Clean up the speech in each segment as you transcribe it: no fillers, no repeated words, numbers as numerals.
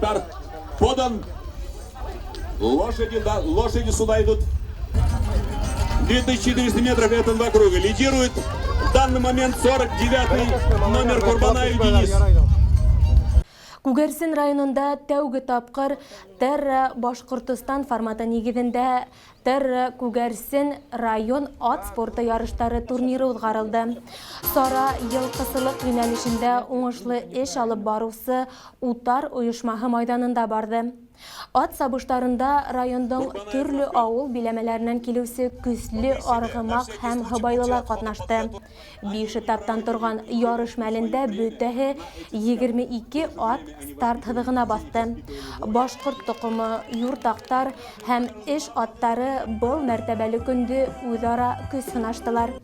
Старт подан. Лошади, да, лошади сюда идут. 2400 метров, это два круга. Лидирует в данный момент 49 номер, Курбанаев Денис. Күгәрсен районында тәүге тапҡыр Терра Башҡортостан форматы нигеҙендә Терра Күгәрсен район ат спорты ярыштары турниры уҙғарылды. Сара йылҡысылыҡ йүнәлешендә уңышлы эш алып барыусы Утар ойошмаһы майҙанында барҙы. Ат сабыштарында райондың төрлө ауыл биләмәләренән килеүсе көслө арғымаҡ һәм һыбайлылар ҡатнашты. Биш этаптан торған ярыш мәлендә бөтәһе 22 ат старт һыҙығына баҫты. Башҡорт тоҡомо, юртаҡтар һәм эш аттары был мәртәбәле көндө үҙ-ара көс һынаштылар.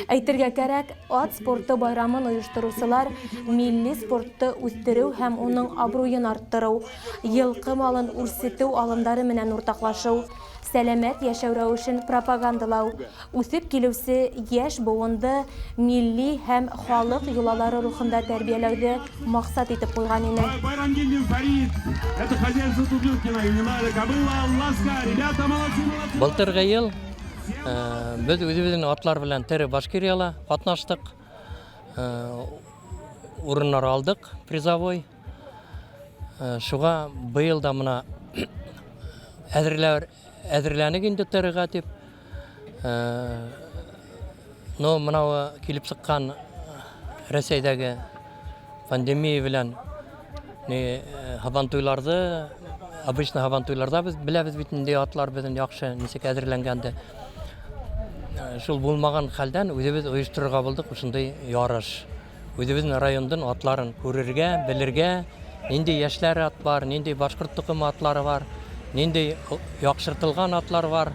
Әйтергә кәрәк, ат спорты байрамын ойоштороусылар милли спортты үҫтереү һәм уның абруйын арттырыу, йылҡы малын үрсетеү алымдары менән уртаҡлашыу, сәләмәт йәшәү рәүешен пропагандалау, үҫеп килеүсе йәш быуынды милли һәм халыҡ йолалары рухында тәрбиәләүҙе маҡсат итеп ҡуйған ине. Байрамгильдин Фарид. Это хозяйство Тубилкина. Именная кобыла Ласка. Ребята, молодцы, молодцы. Былтырғы йыл беҙ үҙебеҙҙең атлар белән Тере Башкирияла ҡатнаштыҡ. Урыннар алдыҡ призовой. Шуға быйыл да мына әҙерләнек инде Терегә тип. Но мынау килеп сыҡҡан Рәсәйҙәге пандемия белән ни һабантуйларҙы, обычно һабантуйларҙа беҙ беләбеҙ бит ниндәй атлар беҙҙең яҡшы, нисек әҙерләнгәнде. Шул булмаған хәлдән үҙебеҙ ойошторорға булдыҡ ошондай ярыш. Үҙебеҙҙең райондың атларын күрергә, белергә, ниндәй йәшләр ат бар, ниндәй башҡорт тоҡомы атлары бар, ниндәй яҡшыртылған атлар бар.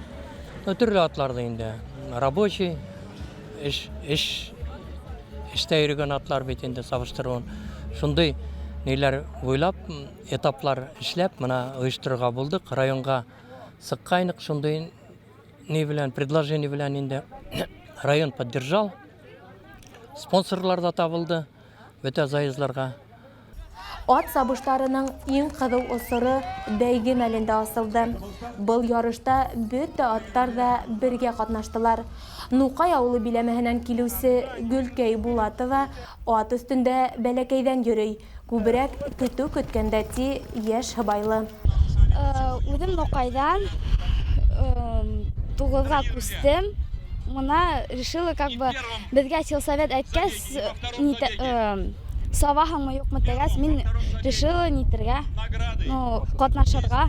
Ну, төрлө атларҙы инде. Рабочий, эш эштә йөрөгән атлар бит инде сабыштырыуын. Шундай ниләр уйлап, этаплар эшләп, мына ойошторорға булдыҡ. Районға сыҡҡайныҡ шундай ни белән, предложение белән инде район поддержал. Спонсорлар да табылды бөтә заездларға. Ат сабыштарының иң ҡыҙыу осоро бәйге мәлендә асылды. Был ярышта бөтә аттар ҙа бергә ҡатнаштылар. Нуҡай ауылы биләмәһенән килеүсе Гөлкәй Булатова ат өҫтөндә бәләкәйҙән йөрөй. Күберәк көтөү көткәндә, ти йәш һыбайлы. Үҙем Нуҡайҙан, 9-ға күстем. Мына решила, как бы беҙгә сельсовет әйткәс, сабаһыңмы, юҡмы тигәс, мин решила нитергә, ну, ҡатнашырға.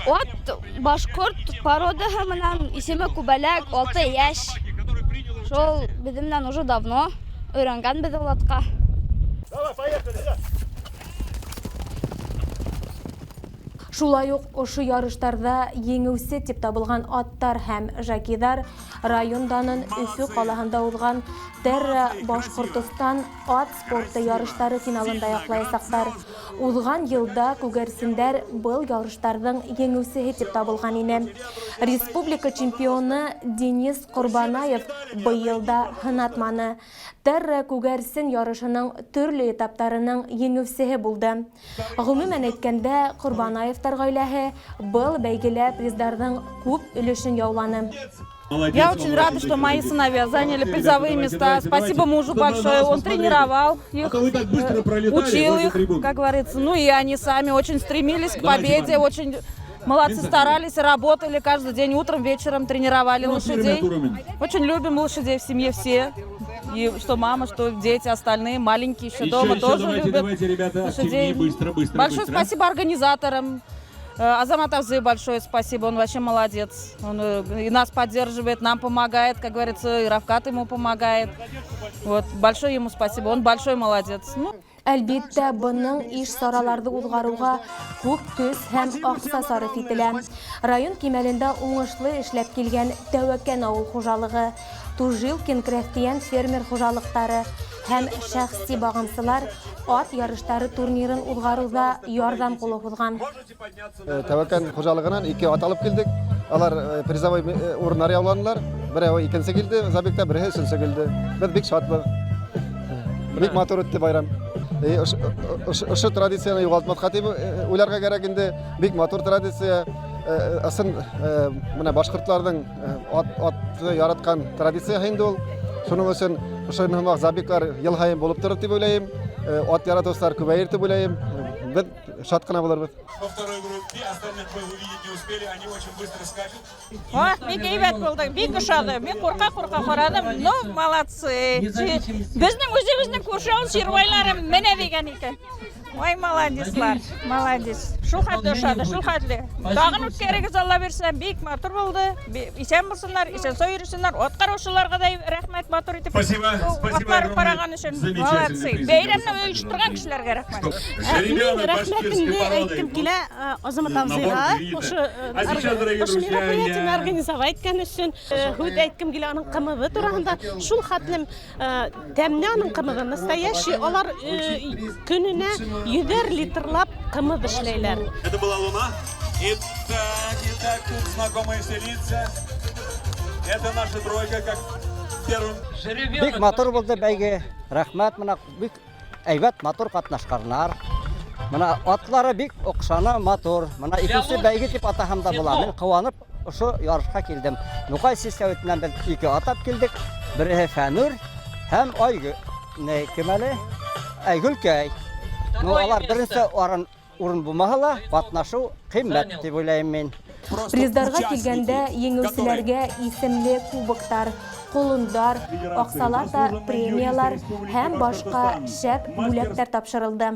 Ат башҡорт породаһы менән, исеме Күбәләк, 6 йәш. Шул беҙҙең менән уже давно өйрәнгән беҙ ул атҡа. Давай, поехали. Да. Шулай уҡ ошо ярыштарҙа еңеүсе тип табылған аттар һәм жокейҙар район данын Өфө ҡалаһында уҙған Терра Башҡортостан ат спорты ярыштары финалында яҡлаясаҡтар. Уҙған йылда күгәрсендәр был ярыштарҙың еңеүсеһе тип табылған ине. Республика чемпионы Денис Ҡорбанаев быйыл да һынатманы. Терра Күгәрсен ярышының төрлө этаптарының еңеүсеһе булды. Ғөмүмән әйткәндә, Ҡорбанаевтар ғаиләһе был бәйгелә приздарҙың күп өлөшөн яуланы. Молодец, Я очень молодец, рада, что мои сыновья заняли Ребята, призовые давайте, места. давайте, Спасибо давайте. мужу Чтобы на большое. нас Он посмотрели. тренировал А их, то вы так быстро пролетали учил возле их, трибун. как говорится. Ну и они сами очень стремились к Давайте, победе, парни. очень молодцы, Винсент. старались, работали каждый день, утром, вечером тренировали Ну, лошадей. уровень. Очень любим лошадей в семье все. И что мама, что дети остальные, маленькие еще Еще, дома еще, тоже давайте, любят давайте, ребята, лошадей. активнее, быстро, быстро, Большое быстро. спасибо организаторам. Азамат абзый большое спасибо, он вообще молодец. Он и нас поддерживает, нам помогает, как говорится, и Равкат ему помогает. Вот, большое ему спасибо, он большой молодец. Ну, Әлбиттә, бының иш сараларҙы уҙғарыуға күп көс һәм аҡса сарыф ителә. Район кимәлендә уңышлы эшләп килгән Тәүәкән ауыл хужалығы, Тужилкин крәҫтиән фермер хужалыҡтары һәм шәхси бағымсылар ат ярыштары турнирын уҙғарыуҙа ярҙам ҡулы һуҙған. Тәүәкән хужалығынан ике ат алып килдек. Алар призовой урыннар яуланылар. Береһе икенсе килде забегта, береһе өсөнсө килде. Беҙ бик шатбыҙ. Бик матур үтте байрам. Ошо традицияны юғалтмаҫҡа тип уйларға кәрәк инде. Бик матур традиция. Ысын менә башҡортларҙың атты яратҡан традицияһы инде ул. Шуның өсөн ошо һымаҡ забеглар йыл һайын булып торор тип уйлайым. Ат яратыусылар күбәйер тип уйлайым. Беҙ шат ҡына булырбыҙ. Во второй группе остальных мы увидеть не успели, они очень быстро скачут. Ах, бик әйбәт булды, бик ошады. Мин ҡурҡа-ҡурҡа ҡараным. Ну, молодцы. Беҙҙең үҙебеҙҙең күрше ауыл Сирбайлары менә дигән икән. Ой, молодецлар, молодец. Шул хәтле ошады, шул хәтле. Тағын үткәрегеҙ, Алла бирсә, бик матур булды. Иҫән булһындар, иҫән һау йөрөһөннәр. Ат ҡараусыларға ла рәхмәт матур итеп. Спасибо, спасибо Атлар огромное. ҡараған өсөн. Замечательный Молодцы. приз. Бәйрәмде ойошторған кешеләргә рәхмәт. Жеребенок Мин башкирской рәхмәтемде породы. әйткем килә Азамат абзыйға ошо А сейчас, дорогие ошо друзья, мероприятиены я- организовать иткән өсөн һүҙ әйткем килә аның ҡымыҙы тураһында. Шул хәтлем тәмле аның ҡымыҙы, настоящий. Алар көнөнә йөҙәр литрлап ҡымыҙ эшләйләр. Это была Луна. Итак, итак, тут знакомые все лица. Это наша тройка, как первым. Бик матур булды бәйге. Рәхмәт, менә бик әйбәт матур ҡатнашҡандар. Менә атлары бик оҡшаны, матур. Менә икенсе бәйге тип атаһам да була. Мин ҡыуанып ошо ярышҡа килдем. Нуҡай сельсоветынан беҙ ике ат алып килдек. Береһе Фәнүр һәм Айгөл. Не, кем әле? Айгөлкәй. Ну, алар беренсе урын булмаһа ла, ҡатнашыу ҡиммәт тип уйлайым мин. Приздарға килгәндә еңеүселәргә исемле кубоктар, ҡолондар, аҡсалата премиялар һәм башҡа шәп бүләктәр тапшырылды.